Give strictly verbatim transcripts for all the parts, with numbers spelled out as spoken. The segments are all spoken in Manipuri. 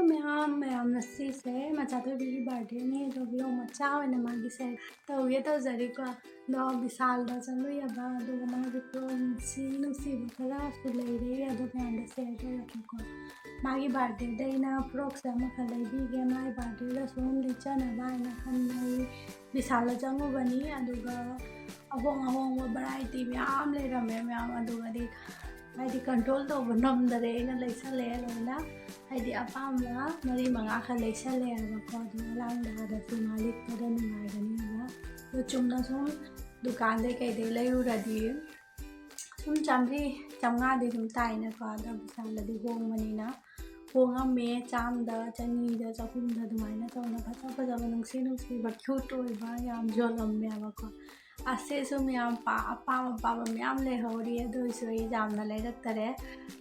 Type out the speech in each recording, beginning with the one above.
ꯃꯌꯥꯝ ꯃꯌꯥꯝꯅ ꯁꯤꯁꯦ ꯃꯆꯥꯊꯣꯏꯕꯤꯒꯤ ꯕꯥꯔꯗꯦꯅꯤ, ꯑꯗꯣ ꯚꯤꯂꯣꯒ ꯃꯆꯥ ꯑꯣꯏꯅ ꯃꯥꯒꯤ ꯁꯦ ꯇꯧꯒꯦ ꯇꯧꯖꯔꯤꯀꯣ꯫ ꯑꯗꯣ ꯕꯤꯁꯥꯜꯗ ꯆꯪꯂꯨꯏꯑꯕ, ꯑꯗꯨꯒ ꯃꯥꯒꯤ ꯄꯣꯠ ꯅꯨꯡꯁꯤ ꯅꯨꯡꯁꯤꯕ ꯈꯔꯁꯨ ꯂꯩꯔꯦ, ꯑꯗꯨ ꯃꯌꯥꯝꯗ ꯁꯦꯌꯔ ꯇꯧꯔꯛꯀꯦꯀꯣ꯫ ꯃꯥꯒꯤ ꯕꯥꯔꯗꯦꯗ ꯑꯩꯅ ꯐ꯭ꯔꯣꯛꯁꯦ ꯑꯃꯈꯛ ꯂꯩꯕꯤꯒꯦ, ꯃꯥꯒꯤ ꯕꯥꯔꯗꯦꯗ ꯁꯨꯝ ꯂꯤꯠꯆꯅꯕ ꯍꯥꯏꯅ ꯈꯟꯕ꯫ ꯑꯩ ꯕꯤꯁꯥꯜꯗ ꯆꯪꯉꯨꯕꯅꯤ, ꯑꯗꯨꯒ ꯑꯍꯣꯡ ꯑꯍꯣꯡꯕ ꯚꯦꯔꯥꯏꯇꯤ ꯃꯌꯥꯝ ꯂꯩꯔꯝꯃꯦ ꯃꯌꯥꯝ꯫ ꯑꯗꯨꯒꯗꯤ ꯍꯥꯏꯗꯤ ꯀꯟꯇ꯭ꯔꯣꯜ ꯇꯧꯕ ꯉꯝꯗꯔꯦ, ꯑꯩꯅ ꯂꯩꯁꯜꯂꯛꯑꯦ ꯂꯣꯏꯅ꯫ ꯍꯥꯏꯗꯤ ꯑꯄꯥꯝꯕ ꯃꯔꯤ ꯃꯉꯥ ꯈꯔ ꯂꯩꯁꯜꯂꯛꯑꯦꯕꯀꯣ꯫ ꯑꯗꯨ ꯑꯂꯥꯡꯕꯗꯁꯨ ꯃꯥ ꯂꯤꯠꯄꯗ ꯅꯨꯡꯉꯥꯏꯒꯅꯤꯕ꯫ ꯑꯗꯣ ꯆꯨꯝꯅ ꯁꯨꯝ ꯗꯨꯀꯥꯟꯗꯩ ꯀꯩꯗꯩ ꯂꯩꯔꯨꯔꯗꯤ ꯁꯨꯝ ꯆꯥꯝꯃꯔꯤ ꯆꯥꯝꯃꯉꯥꯗꯤ ꯑꯗꯨꯝ ꯇꯥꯏꯅꯀꯣ꯫ ꯑꯗꯣ ꯕꯤꯁꯥꯜꯗꯗꯤ ꯍꯣꯡꯕꯅꯤꯅ ꯍꯣꯡꯉꯝꯃꯦ꯫ ꯆꯥꯝꯗ, ꯆꯅꯤꯗ, ꯆꯍꯨꯝꯗ ꯑꯗꯨꯃꯥꯏꯅ ꯇꯧꯅ ꯐꯖ ꯐꯖꯕ ꯅꯨꯡꯁꯤ ꯅꯨꯡꯁꯤꯕ ꯀ꯭ꯌꯨꯠ ꯑꯣꯏꯕ ꯌꯥꯝ ꯌꯣꯜꯂꯝꯃꯦꯕꯀꯣ꯫ ꯑꯁꯤꯁꯨ ꯃꯌꯥꯝ ꯄꯥ-, ꯑꯄꯥꯝ ꯑꯄꯥꯝꯕ ꯃꯌꯥꯝ ꯂꯩꯍꯧꯔꯤ, ꯑꯗꯨ ꯑꯣꯏꯔꯁꯨ ꯑꯩ ꯌꯥꯝꯅ ꯂꯩꯔꯛꯇꯔꯦ꯫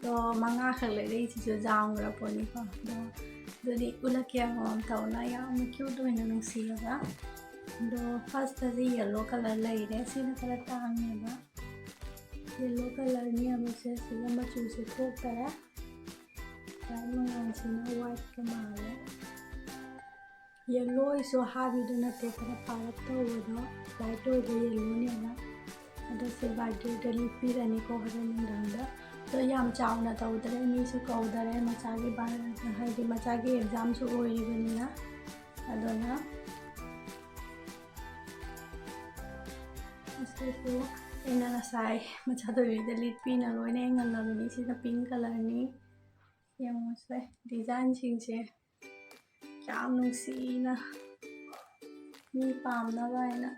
ꯑꯗꯣ ꯃꯉꯥꯈꯛ ꯂꯩꯔꯛꯏꯁꯤꯁꯨ ꯌꯥꯝꯈ꯭ꯔ ꯄꯣꯠꯅꯤꯀꯣ꯫ ꯑꯗꯣ ꯑꯗꯨꯗꯤ ꯎꯠꯂꯛꯀꯦ ꯑꯃꯃꯝ ꯇꯧꯅ, ꯌꯥꯝꯅ ꯀ꯭ꯌꯨꯠ ꯑꯣꯏꯅ ꯅꯨꯡꯁꯤꯔꯒ꯫ ꯑꯗꯣ ꯐꯥꯔꯁꯇꯗꯤ ꯌꯦꯜꯂꯣ ꯀꯂꯔ ꯂꯩꯔꯦ, ꯁꯤꯅ ꯈꯔ ꯇꯥꯡꯉꯦꯕ꯫ ꯌꯦꯜꯂꯣ ꯀꯂꯔꯅꯦꯕ ꯁꯦ, ꯁꯤꯒ ꯃꯆꯨꯁꯦ ꯊꯣꯛꯇꯔꯦ꯫ ꯂꯥꯏꯠ ꯃꯉꯥꯜꯁꯤꯅ ꯋꯥꯏꯠꯀ ꯃꯥꯜꯂꯦ꯫ ꯌꯦꯜꯂꯣꯁꯨ ꯍꯥꯕꯤꯗꯨ ꯅꯠꯇꯦ, ꯈꯔ ꯄꯥꯔꯞ ꯇꯧꯕꯗꯣ ꯂꯥꯏꯠ ꯑꯣꯏꯕ ꯌꯦꯜꯂꯣꯅꯦꯕ꯫ ꯑꯗꯣ ꯁꯤ ꯕꯥꯔꯗꯦꯗ ꯂꯤꯠꯄꯤꯔꯅꯤꯀꯣ ꯍꯣꯔꯦꯟ ꯅꯨꯡꯗꯥꯡꯗ꯫ ꯑꯗꯣ ꯌꯥꯝ ꯆꯥꯎꯅ ꯇꯧꯗꯔꯦ, ꯃꯤꯁꯨ ꯀꯧꯗꯔꯦ, ꯃꯆꯥꯒꯤ ꯕꯥꯔ-, ꯍꯥꯏꯗꯤ ꯃꯆꯥꯒꯤ ꯑꯦꯛꯖꯥꯝꯁꯨ ꯑꯣꯏꯔꯤꯕꯅꯤꯅ꯫ ꯑꯗꯨꯅ ꯑꯁꯤꯁꯨ ꯑꯩꯅ ꯉꯁꯥꯏ ꯃꯆꯥꯊꯣꯏꯕꯤꯗ ꯂꯤꯠꯄꯤꯅ ꯂꯣꯏꯅ ꯌꯦꯡꯍꯜꯂꯕꯅꯤ꯫ ꯁꯤꯅ ꯄꯤꯡ ꯀꯂꯔꯅꯤ꯫ ꯌꯦꯡꯉꯨꯁꯦ ꯗꯤꯖꯥꯏꯟꯁꯤꯡꯁꯦ ꯌꯥꯝ ꯅꯨꯡꯁꯤꯅ ꯃꯤ ꯄꯥꯝꯅꯕ ꯍꯥꯏꯅ꯫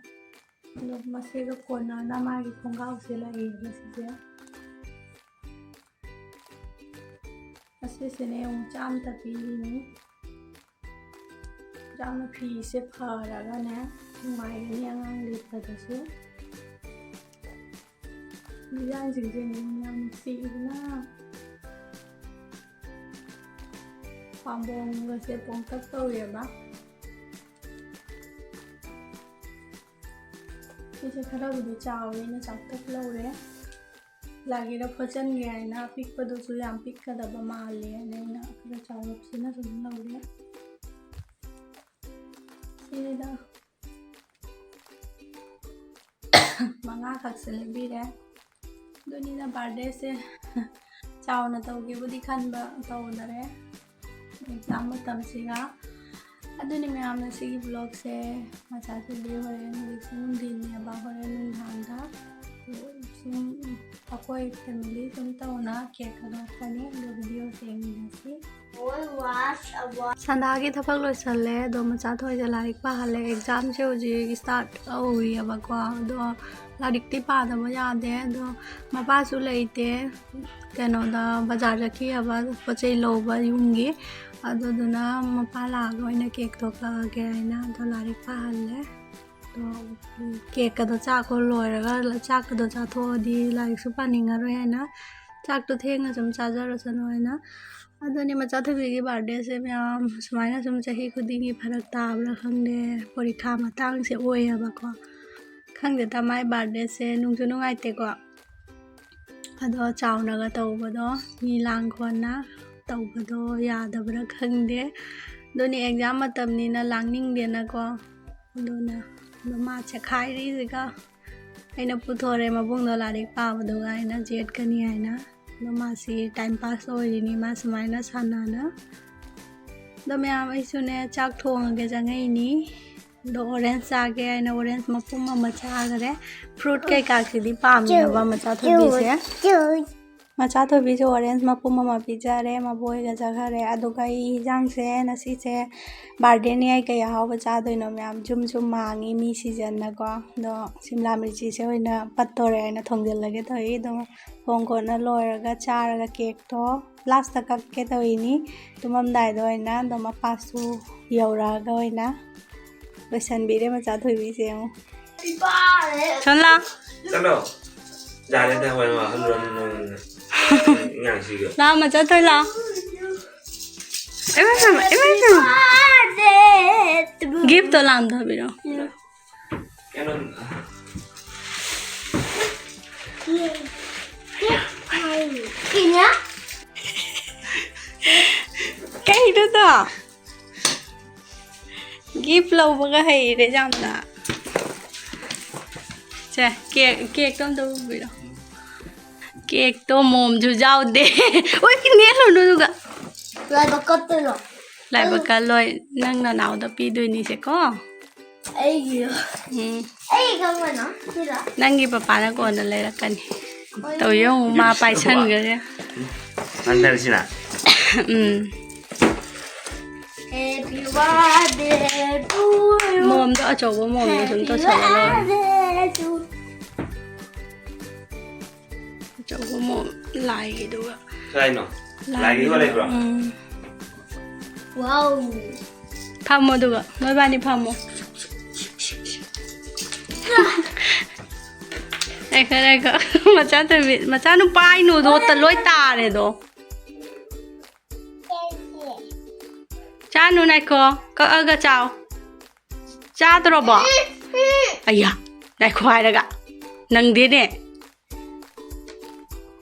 ꯑꯗꯣ ꯃꯁꯤꯒ ꯀꯣꯟꯅꯅ ꯃꯥꯒꯤ ꯈꯣꯡꯒ꯭ꯔꯥꯎꯁꯦ ꯂꯩꯌꯦꯕ ꯁꯤꯁꯦ꯫ ꯑꯁꯤꯁꯤꯅ ꯌꯦꯡꯉꯨ, ꯆꯥꯝꯇ ꯄꯤꯔꯤꯅꯤ꯫ ꯌꯥꯝꯅ ꯐꯤꯁꯦ ꯐꯔꯒꯅꯦ ꯅꯨꯡꯉꯥꯏꯒꯅꯤ ꯑꯉꯥꯡ ꯂꯤꯠꯄꯗꯁꯨ꯫ ꯗꯤꯖꯥꯏꯟꯁꯤꯡꯁꯦ ꯌꯥꯝ ꯅꯨꯡꯁꯤꯗꯅ ꯄꯥꯝꯕꯣꯝꯒꯁꯦ ꯄꯣꯝꯇꯛ ꯇꯧꯋꯦꯕ꯫ ꯁꯤꯁꯦ ꯈꯔꯕꯨꯗꯤ ꯆꯥꯎꯋꯦ, ꯑꯩꯅ ꯆꯥꯎꯇꯛ ꯂꯧꯔꯦ꯫ ꯂꯥꯒꯤꯗ ꯐꯣꯠꯆꯟꯒꯦ ꯍꯥꯏꯅ ꯑꯄꯤꯛꯄꯗꯨꯁꯨ ꯌꯥꯝ ꯄꯤꯛꯀꯗꯕ ꯃꯥꯜꯂꯦ ꯍꯥꯏꯅ ꯑꯩꯅ ꯈꯔ ꯆꯥꯎꯔꯞꯁꯤꯅ ꯁꯨꯝ ꯈꯛꯁꯦ ꯂꯩꯕꯤꯔꯦ꯫ ꯑꯗꯨꯅꯤꯅ birthdayꯁꯦ ꯆꯥꯎꯅ ꯇꯧꯒꯦꯕꯨꯗꯤ ꯈꯟꯕ, ꯇꯧꯗꯔꯦ exam ꯃꯇꯝꯁꯤꯒ꯫ ꯑꯗꯨꯅꯤ ꯃꯌꯥꯝꯅ ꯁꯤꯒꯤ vlogꯁꯦ ꯃꯆꯥꯁꯤꯗꯤ ꯍꯣꯔꯦꯟ, ꯍꯧꯖꯤꯛꯁꯦ ꯅꯨꯡꯊꯤꯟꯅꯦꯕ, ꯍꯣꯔꯦꯟ ꯅꯨꯡꯗꯥꯡꯗ ꯁꯨꯝ ꯑꯩꯈꯣꯏ family ꯁꯨꯝ ꯇꯧꯅ cake ꯀꯠꯂꯛꯄꯅꯤ꯫ ꯑꯗꯣ videoꯁꯦ ꯌꯦꯡꯃꯤꯟꯅꯁꯤ꯫ Sundayꯒꯤ ꯊꯕꯛ ꯂꯣꯏꯁꯜꯂꯦ꯫ ꯑꯗꯣ ꯃꯆꯥ ꯊꯣꯏꯁꯦ ꯂꯥꯏꯔꯤꯛ ꯄꯥꯍꯜꯂꯦ꯫ Examꯁꯦ ꯍꯧꯖꯤꯛ start ꯍꯧꯔꯤꯑꯕꯀꯣ꯫ ꯑꯗꯣ ꯂꯥꯏꯔꯤꯛꯇꯤ ꯄꯥꯗꯕ ꯌꯥꯗꯦ꯫ ꯑꯗꯣ ꯃꯄꯥꯁꯨ ꯂꯩꯇꯦ, ꯀꯩꯅꯣꯗ ꯕꯖꯥꯔ ꯆꯠꯈꯤ ꯍꯥꯏꯕ, ꯄꯣꯠ ꯆꯩ ꯂꯧꯕ ꯌꯨꯝꯒꯤ꯫ ꯑꯗꯨꯗꯨꯅ ꯃꯄꯥ ꯂꯥꯛꯑꯒ ꯑꯣꯏꯅ cakeꯇꯣ ꯀꯛꯑꯒꯦ ꯍꯥꯏꯅ꯫ ꯑꯗꯣ ꯂꯥꯏꯔꯤꯛ ꯄꯥꯍꯜꯂꯦ꯫ ꯑꯗꯣ cakeꯀꯗꯣ ꯆꯥꯛꯄ ꯂꯣꯏꯔꯒ, ꯆꯥꯛꯀꯗꯣ ꯆꯥꯊꯣꯛꯑꯗꯤ ꯂꯥꯏꯔꯤꯛꯁꯨ ꯄꯥꯅꯤꯡꯉꯔꯣꯏ ꯍꯥꯏꯅ, ꯆꯥꯛꯇꯣ ꯊꯦꯡꯅ ꯁꯨꯝ ꯆꯥꯖꯔꯁꯅꯨ ꯍꯥꯏꯅ꯫ ꯑꯗꯨꯅꯤ ꯃꯆꯥ ꯊꯣꯏꯕꯤꯒꯤ birthdayꯁꯦ ꯃꯌꯥꯝ ꯁꯨꯃꯥꯏꯅ ꯁꯨꯝ ꯆꯍꯤ ꯈꯨꯗꯤꯡꯒꯤ ꯐꯔꯛ ꯇꯥꯕ꯭ꯔꯥ ꯈꯪꯗꯦ, ꯄꯔꯤꯈꯥ ꯃꯇꯥꯡꯁꯦ ꯑꯣꯏꯌꯦꯕꯀꯣ꯫ ꯈꯪꯗꯦꯗ, ꯃꯥꯏ birthdayꯁꯦ ꯅꯨꯡꯁꯨ ꯅꯨꯡꯉꯥꯏꯇꯦꯀꯣ꯫ ꯑꯗꯣ ꯆꯥꯎꯅꯒ ꯇꯧꯕꯗꯣ, ꯃꯤ ꯂꯥꯡ ꯈꯣꯠꯅ ꯇꯧꯕꯗꯣ ꯌꯥꯗꯕ꯭ꯔꯥ ꯈꯪꯗꯦ꯫ ꯑꯗꯨꯅꯤ exam ꯃꯇꯝꯅꯤꯅ ꯂꯥꯡꯅꯤꯡꯗꯦꯅꯀꯣ꯫ ꯑꯗꯨꯅ ꯑꯗꯣ ꯃꯥ ꯆꯦꯈꯥꯏꯔꯤꯁꯤꯒ, ꯑꯩꯅ ꯄꯨꯊꯣꯔꯦ ꯃꯕꯨꯡꯗꯣ ꯂꯥꯏꯔꯤꯛ ꯄꯥꯕꯗꯨꯒ ꯑꯩꯅ ꯆꯦꯠꯀꯅꯤ ꯍꯥꯏꯅ꯫ ꯑꯗꯣ ꯃꯥꯁꯤ time pass ꯑꯣꯏꯔꯤꯅꯤ ꯃꯥ ꯁꯨꯃꯥꯏꯅ ꯁꯥꯟꯅꯅ꯫ ꯑꯗꯣ ꯃꯌꯥꯝ, ꯑꯩꯁꯨꯅꯦ ꯆꯥꯛ ꯊꯣꯡꯉꯒꯦ ꯆꯪꯉꯛꯏꯅꯤ꯫ ꯑꯗꯣ orange ꯆꯥꯒꯦ ꯍꯥꯏꯅ orange ꯃꯄꯨꯝ ꯑꯃ ꯆꯥꯈꯔꯦ꯫ Fruit ꯀꯩꯀꯥꯁꯤꯗꯤ ꯄꯥꯝꯃꯦꯕ ꯃꯆꯥ ꯊꯣꯏꯕꯤꯁꯦ꯫ ꯃꯆꯥ ꯊꯣꯏꯕꯤꯁꯨ orange ꯃꯄꯨꯝ ꯑꯃ ꯄꯤꯖꯔꯦ, ꯃꯕꯣꯏꯒ ꯆꯠꯈꯔꯦ꯫ ꯑꯗꯨꯒ ꯑꯩ ꯏꯟꯖꯥꯡꯁꯦ ꯉꯁꯤꯁꯦ birthdayꯅꯤ ꯍꯥꯏ ꯀꯩ ꯑꯍꯥꯎꯕ ꯆꯥꯗꯣꯏꯅꯣ ꯃꯌꯥꯝ, ꯖꯨꯝ ꯖꯨꯝ ꯃꯥꯡꯉꯤ ꯃꯤ seasonꯅꯀꯣ꯫ ꯑꯗꯣ ꯁꯤꯝꯂꯥ ꯃꯤꯔꯆꯤꯁꯦ ꯑꯣꯏꯅ ꯄꯠꯇꯣꯔꯦ ꯍꯥꯏꯅ ꯊꯣꯡꯖꯤꯜꯂꯒꯦ ꯇꯧꯔꯤ꯫ ꯑꯗꯣ ꯊꯣꯡ ꯈꯣꯠꯅ ꯂꯣꯏꯔꯒ ꯆꯥꯔꯒ cakeꯇꯣ lastꯇ ꯀꯛꯀꯦ ꯇꯧꯔꯤꯅꯤ꯫ ꯇꯨꯝꯃꯝꯗꯥꯏꯗ ꯑꯣꯏꯅ ꯑꯗꯨꯝ ꯃꯄꯥꯁꯨ ꯌꯧꯔꯛꯑꯒ ꯑꯣꯏꯅ ꯂꯣꯏꯁꯟꯕꯤꯔꯦ ꯃꯆꯥ ꯊꯣꯏꯕꯤꯁꯦ ꯌꯦꯡꯉꯣ꯫ ꯁꯣꯝ ꯂꯥꯎ꯫ ꯆꯠꯂꯣ꯫ ꯌꯥꯔꯦꯗ, ꯍꯣꯏ, ꯃꯥ ꯍꯜꯂꯨꯔꯅꯨ ꯅꯪ꯫ ꯑꯉꯥꯡꯁꯤꯒ꯫ ꯂꯥꯎ, ꯃꯆꯥ ꯊꯣꯏ ꯂꯥꯎ꯫ ꯏꯃꯥ ꯏꯕꯦꯝꯃ, ꯏꯃꯥ ꯏꯕꯦꯝꯃ꯫ Giftꯇꯣ ꯂꯥꯝꯗꯕꯤꯔꯣ꯫ ꯀꯩꯅꯣ꯫ ꯀꯩꯅꯣꯗꯣ? Gift ꯂꯧꯕꯒ ꯍꯩꯔꯦ ꯌꯥꯝꯅ꯫ ꯁꯦ, ꯀꯦꯛ, ꯀꯦꯛꯇꯣ ꯑꯝꯇ ꯎꯕꯤꯔꯣ꯫ ꯀꯦꯛꯇꯣ ꯃꯣꯝꯁꯨ ꯌꯥꯎꯗꯦ꯫ ꯎꯏ, ꯅꯦꯠꯂꯨꯅꯨ ꯑꯗꯨꯒ꯫ ꯂꯥꯏꯕꯛ ꯀꯞꯇꯣꯏꯔꯣ? ꯂꯥꯏꯕꯛ ꯀꯜꯂꯣꯏ, ꯅꯪ ꯅꯅꯥꯎꯗ ꯄꯤꯗꯣꯏꯅꯤꯁꯦꯀꯣ꯫ ꯑꯩꯒꯤ꯫ ꯎꯝ꯫ ꯑꯩ ꯈꯪꯕꯅꯣ? ꯁꯤꯔꯣ? ꯅꯪꯒꯤ ꯄꯄꯥꯅ ꯀꯣꯟꯅ ꯂꯩꯔꯛꯀꯅꯤ꯫ ꯍꯣꯏ꯫ ꯇꯧ ꯌꯦꯡꯉꯨ, ꯃꯥ ꯄꯥꯏꯁꯟꯈ꯭ꯔꯦ꯫ ꯍꯟꯊꯔꯁꯤꯅ꯫ ꯎꯝ꯫ Happy birthday to you. ꯃꯣꯝꯗꯣ ꯑꯆꯧꯕ ꯃꯣꯝꯗꯣ ꯁꯨꯝ ꯇꯧꯁꯜꯂ ꯂꯣꯏꯔꯦ꯫ Happy birthday to ꯑꯆꯧꯕ ꯃꯣꯝ ꯂꯥꯏꯒꯤꯗꯨꯒ꯫ ꯀꯥꯏꯅꯣ? ꯂꯥꯏꯒꯤꯗꯨꯒ ꯂꯩꯕ꯭ꯔꯣ? ꯎꯝ꯫ Wow. ꯐꯝꯃꯣ ꯑꯗꯨꯒ, ꯅꯣꯏꯕꯥꯅꯤ ꯐꯝꯃꯣ꯫ ꯉꯥꯏꯈꯣ, ꯉꯥꯏꯈꯣ꯫ ꯃꯆꯥ ꯇꯣꯝꯕꯤ, ꯃꯆꯥꯅꯨꯄꯥ ꯏꯅꯨꯗꯣ ꯂꯣꯏ ꯇꯥꯔꯦꯗꯣ꯫ ꯆꯥꯅꯨ, ꯉꯥꯏꯈꯣ꯫ ꯀꯛꯑꯒ ꯆꯥꯎ꯫ ꯆꯥꯗ꯭ꯔꯣꯕꯣ? ꯑꯌꯥ, ꯉꯥꯏꯈꯣ ꯍꯥꯏꯔꯒ꯫ ꯅꯪꯗꯤꯅꯦ꯫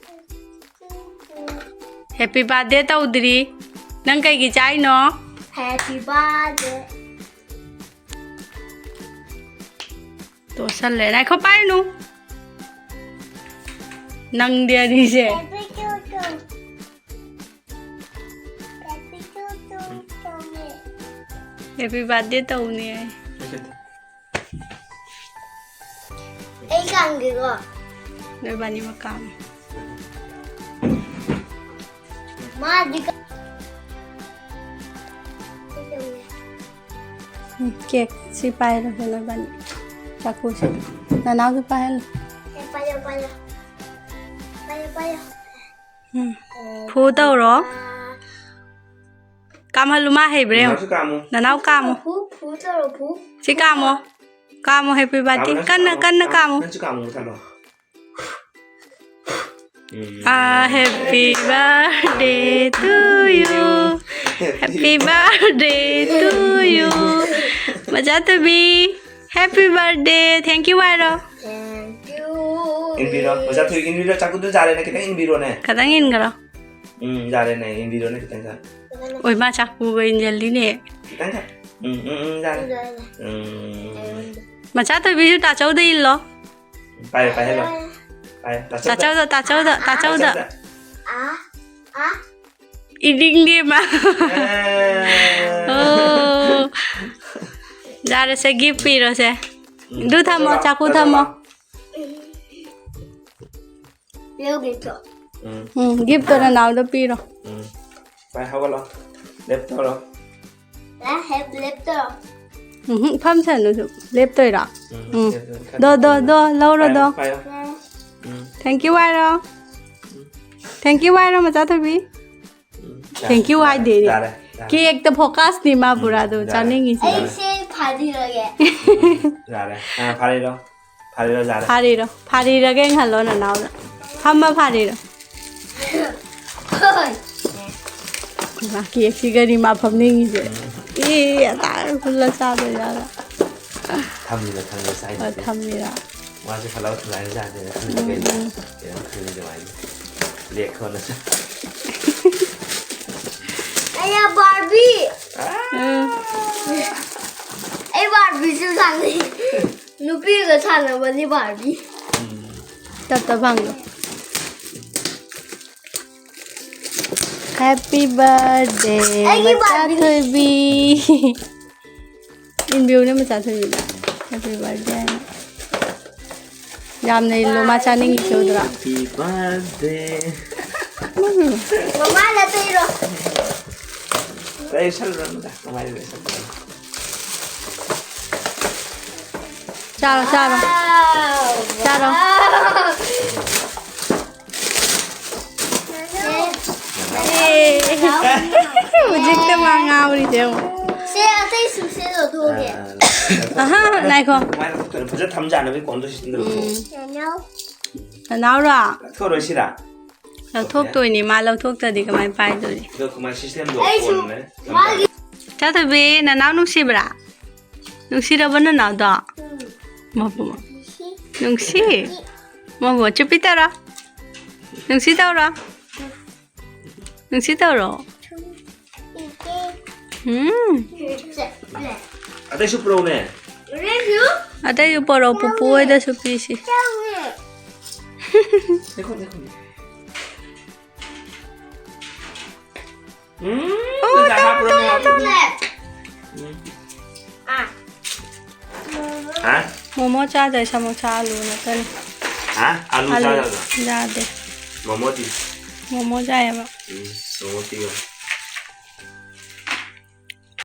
Happy birthday ꯇꯧꯗ꯭ꯔꯤ꯫ ꯅꯪ ꯀꯩꯒꯤ ꯆꯥꯏꯅꯣ? Happy birthday. ꯇꯣꯠꯁꯜꯂꯦ꯫ ꯉꯥꯏꯈꯣ, ꯄꯥꯏꯔꯨꯅꯨ꯫ ꯅꯪꯗꯤ ꯑꯅꯤꯁꯦ꯫ Happy to you. Happy to you ꯇꯧꯅꯦ꯫ Happy birthday ꯇꯧꯅꯦ꯫ ꯑꯩ ꯀꯥꯝꯒꯦꯀꯣ꯫ ꯅꯣꯏꯕꯥꯅꯤꯃꯛ ꯀꯥꯝꯃꯣ꯫ ꯃꯥꯗꯤ ꯀ-, ꯎꯝ, ꯀꯦꯛ ꯁꯤ ꯄꯥꯏꯔꯣ, ꯅꯣꯏꯕꯥꯅꯤ꯫ ꯆꯥꯛꯀꯨꯁꯦ꯫ ꯅꯅꯥꯎꯁꯨ ꯄꯥꯏꯍꯜꯂꯨ꯫ ꯑꯦ, ꯄꯥꯏꯌꯣ, ꯄꯥꯏꯌꯣ꯫ ꯄꯥꯏꯌꯣ, ꯄꯥꯏꯌꯣ꯫ ꯎꯝ꯫ ꯐꯨ ꯇꯧꯔꯣ꯫ ꯀꯥꯝꯍꯜꯂꯨ, ꯃꯥ ꯍꯩꯕ꯭ꯔꯥ ꯌꯦꯡꯉꯨ꯫ ꯅꯅꯥꯎꯁꯨ ꯀꯥꯝꯃꯨ꯫ ꯅꯅꯥꯎ ꯀꯥꯝꯃꯨ꯫ ꯐꯨ, ꯐꯨ ꯇꯧꯔꯣ, ꯐꯨ꯫ ꯁꯤ ꯀꯥꯝꯃꯣ꯫ ꯀꯥꯝꯃꯣ, happy birthday꯫ ꯀꯥꯝꯃꯨ, ꯅꯪꯁꯨ ꯀꯟꯅ, ꯀꯥꯝꯃꯨ꯫ ꯀꯟꯅ ꯀꯥꯝꯃꯨ꯫ ꯅꯪꯁꯨ ꯀꯥꯝꯃꯨ, ꯃꯨꯊꯠꯂꯣ꯫ ꯎꯝ꯫ A happy birthday to you. Happy birthday to you. ꯃꯆꯥ ꯇꯣꯝꯕꯤ, happy birthday꯫ Thank you ꯍꯥꯏꯔꯣ꯫ Thank you. ꯏꯟꯕꯤꯔꯣ꯫ ꯃꯆꯥ ꯊꯣꯏ ꯏꯟꯕꯤꯔꯣ꯫ ꯆꯥꯛꯀꯨꯗꯣ ꯌꯥꯔꯦꯅꯦ, ꯈꯤꯇꯪ ꯏꯟꯕꯤꯔꯣꯅꯦ꯫ ꯈꯤꯇꯪ ꯏꯟꯈ꯭ꯔꯣ꯫ ꯎꯝ, ꯌꯥꯔꯦꯅꯦ, ꯏꯟꯕꯤꯔꯣꯅꯦ ꯈꯤꯇꯪ ꯈꯛ꯫ ꯑꯣꯏ, ꯃꯥ ꯆꯥꯛꯀꯨꯒ ꯏꯟꯁꯤꯜꯂꯤꯅꯦ꯫ ꯈꯤꯇꯪ ꯈꯛ꯫ ꯎꯝ, ꯎꯝ, ꯎꯝ, ꯌꯥꯔꯦ꯫ ꯎꯝ꯫ ꯃꯆꯥ ꯊꯣꯏꯕꯤꯁꯨ ꯇꯥꯆꯧꯗ ꯏꯜꯂꯣ꯫ ꯄꯥꯏꯌꯣ, ꯄꯥꯏꯍꯜꯂꯣ꯫ ꯄꯥꯏꯌꯣ, ꯇꯥꯆꯧꯗ꯫ ꯇꯥꯆꯧꯗ, ꯇꯥꯆꯧꯗ, ꯇꯥꯆꯧꯗ꯫ ꯇꯥꯆꯧꯗ꯫ ꯏꯗꯤꯡꯗꯦ ꯃꯥ꯫ ꯑꯦ꯫ ꯑꯣ꯫ ꯌꯥꯔꯦꯁꯦ, gift ꯄꯤꯔꯣꯁꯦ꯫ ꯑꯗꯨ ꯊꯝꯃꯣ, ꯆꯥꯛꯈꯨꯝ ꯊꯝꯃꯣ꯫ ꯌꯧꯈꯤꯗ꯭ꯔꯣ? ꯎꯝ, ꯎꯝ, gift ꯇꯣ ꯅꯅꯥꯎꯗ ꯄꯤꯔꯣ꯫ ꯎꯝ꯫ ꯄꯥꯏ, ꯍꯧꯒꯠꯂꯣ꯫ ꯂꯦꯞ ꯇꯧꯔꯣ꯫ ꯂꯥ ꯍꯦꯞ ꯂꯦꯞꯇꯣ꯫ ꯎꯝ, ꯐꯝꯁꯅꯨꯁꯨ꯫ ꯂꯦꯞꯇꯣꯏꯔꯣ? ꯎꯝ, ꯎꯝ꯫ ꯂꯦꯞ ꯇꯧꯔꯣ꯫ ꯗꯣ, ꯗꯣ, ꯗꯣ, ꯂꯧꯔꯣ, ꯄꯥꯏꯌꯣ, ꯗꯣ꯫ ꯄꯥꯏꯌꯣ꯫ ꯎꯝ, Thank you ꯍꯥꯏꯔꯣ꯫ Thank you ꯍꯥꯏꯔꯣ, ꯃꯆꯥ ꯊꯣꯏꯕꯤ꯫ ꯎꯝ꯫ Thank you ꯍꯥꯏꯗꯦꯅꯦ꯫ ꯌꯥꯔꯦ, ꯌꯥꯔꯦ꯫ Cake ꯇ focus ꯅꯤ ꯃꯥ ꯄꯨꯔꯥ ꯑꯗꯨ ꯎꯝ, ꯆꯥꯅꯤꯡꯉꯤꯁꯦ꯫ ꯌꯥꯔꯦ꯫ ꯑꯩꯁꯦ ꯐꯥꯕꯤꯔꯒꯦ꯫ ꯌꯥꯔꯦ꯫ ꯑꯥ, ꯐꯥꯔꯤꯔꯣ? ꯐꯥꯔꯤꯔꯣ, ꯌꯥꯔꯦ꯫ ꯐꯥꯔꯤꯔꯣ? ꯐꯥꯔꯤꯔꯒ ꯌꯦꯡꯍꯜꯂꯣ ꯅꯅꯥꯎꯗ꯫ ꯐꯝꯃ ꯐꯥꯔꯤꯔꯣ? ꯍꯣꯏ꯫ ꯃꯥ cake ꯁꯤꯒꯅꯤ ꯃꯥ ꯐꯝꯅꯤꯡꯉꯤꯁꯦ꯫ ꯑꯦ, ꯑꯇꯥ ꯈꯨꯜꯂ ꯆꯥꯗꯣꯏꯖꯥꯠꯂ? ꯊꯝꯃꯤꯔꯣ, ꯊꯝꯃꯤꯔꯣ, ꯆꯥꯏꯗꯣ꯫ ꯑ, ꯊꯝꯃꯤꯔ? ꯃꯥꯁꯦ ꯍꯜꯂꯥꯎ ꯊꯨꯒꯥꯏꯔ ꯆꯥꯗꯣꯏꯔꯥ ꯈꯪꯗꯦ ꯀꯩꯅꯣ꯫ ꯀꯩꯅꯣ ꯈꯪꯗꯦ ꯃꯥꯏꯁꯦ꯫ ꯂꯦꯛ ꯈꯣꯟꯅ ꯆꯥ-, ꯑꯩꯅ ꯕꯥꯔꯕꯤ꯫ ꯎꯝ꯫ ꯑꯩ ꯕꯥꯔꯕꯤꯁꯨ ꯁꯥꯟꯅꯩ꯫ ꯅꯨꯄꯤꯒ ꯁꯥꯟꯅꯕꯅꯤ ꯕꯥꯔꯕꯤ꯫ ꯎꯝ꯫ ꯇꯞ ꯇꯞ ꯍꯪꯉꯣ꯫ Happy birthday ꯑꯩꯒꯤ ꯃꯆꯥ Barbie꯫ ꯊꯣꯏꯕꯤ꯫ ꯏꯟꯕꯤꯌꯨꯅꯦ ꯃꯆꯥ ꯊꯣꯏꯕꯤꯗ꯫ Happy birthday ꯍꯥꯏꯅ꯫ ꯌꯥꯝꯅ ꯏꯜꯂꯣ, ꯃꯥ ꯆꯥꯅꯤꯡꯉꯤꯁꯦ ꯎꯗ꯭ꯔꯣ? Happy birthday. ꯃꯃꯥ ꯅꯠꯇꯩꯔꯣ? ꯂꯩꯁꯜꯂꯨꯔꯅꯨꯗ, ꯀꯃꯥꯏꯅ ꯂꯩꯁꯜꯂꯨꯔꯅꯨ? ꯆꯥꯔꯣ, ꯆꯥꯔꯣ꯫ ꯆꯥꯔꯣ꯫ ꯍꯧꯖꯤꯛꯇ ꯃꯥ ꯉꯥꯎꯔꯤꯁꯦ ꯌꯦꯡꯉꯣ꯫ ꯁꯦ ꯑꯇꯩꯁꯨ ꯁꯦ ꯂꯧꯊꯣꯛꯑꯒꯦ꯫ ꯑꯍꯥ, ꯉꯥꯏꯈꯣ꯫ ꯀꯃꯥꯏꯅ ꯂꯧꯊꯣꯛꯇꯣꯏꯅꯣ? ꯐꯖ ꯊꯝꯖꯥꯠꯅꯕꯒꯤ ꯀꯣꯟꯗꯣ ꯁꯤꯖꯤꯟꯅ ꯂꯧꯊꯣꯛꯑꯣ꯫ ꯅꯅꯥꯎꯔꯣ? ꯂꯧꯊꯣꯛꯑꯔꯣꯏ ꯁꯤꯔꯥ? ꯂꯧꯊꯣꯛꯇꯣꯏꯅꯤ, ꯃꯥ ꯂꯧꯊꯣꯛꯇ꯭ꯔꯗꯤ ꯀꯃꯥꯏꯅ ꯄꯥꯏꯗꯣꯏꯅꯤ? ꯑꯗꯣ ꯀꯃꯥꯏꯅ system ꯗꯣ ꯑꯩꯁꯨ ꯀꯣꯟꯅꯦ? ꯃꯥꯒꯤ ꯆꯥꯊꯣꯏꯕꯤ, ꯅꯅꯥꯎ ꯅꯨꯡꯁꯤꯕ꯭ꯔꯥ? ꯅꯨꯡꯁꯤꯔꯕ ꯅꯅꯥꯎꯗꯣ? ꯃꯕꯨ꯫ ꯅꯨꯡꯁꯤ? ꯃꯕꯨ, ꯆꯨꯞꯄꯤ ꯇꯧꯔꯣ꯫ ꯅꯨꯡꯁꯤ ꯇꯧꯔꯣ꯫ ꯅꯨꯡꯁꯤ ꯇꯧꯔꯣ꯫ ꯎꯝ꯫ ꯑꯇꯩꯁꯨ ꯄꯨꯔꯛꯎꯅꯦ꯫ ꯔꯦꯗꯤꯑꯣ? ꯑꯇꯩꯁꯨ ꯄꯣꯔꯛꯑꯣ, ꯄꯨꯄꯨ ꯍꯣꯏꯗꯁꯨ ꯄꯤꯁꯤ꯫ ꯂꯩꯈꯣ, ꯂꯩꯈꯣ, ꯂꯩꯈꯣ꯫ ꯎꯝ, ꯑꯣ, ꯆꯨꯖꯥꯛ ꯍꯥꯞꯄ꯭ꯔꯣ, ꯃꯌꯥꯝ? ꯎꯝ꯫ ꯍꯥ? ꯃꯣꯃꯣ ꯆꯥꯗꯣꯏ, ꯁꯃꯣꯁꯥ ꯑꯂꯨ ꯅꯠꯇꯅ꯫ ꯍꯥ? ꯑꯂꯨ ꯑꯂꯨ ꯆꯥꯗꯕ꯭ꯔꯣ? ꯆꯥꯗꯦ꯫ ꯃꯣꯃꯣꯗꯤ? ꯃꯣꯃꯣ ꯆꯥꯏꯌꯦꯕ꯫ ꯎꯝ, ꯃꯣꯃꯣ ꯄꯤꯌꯣ꯫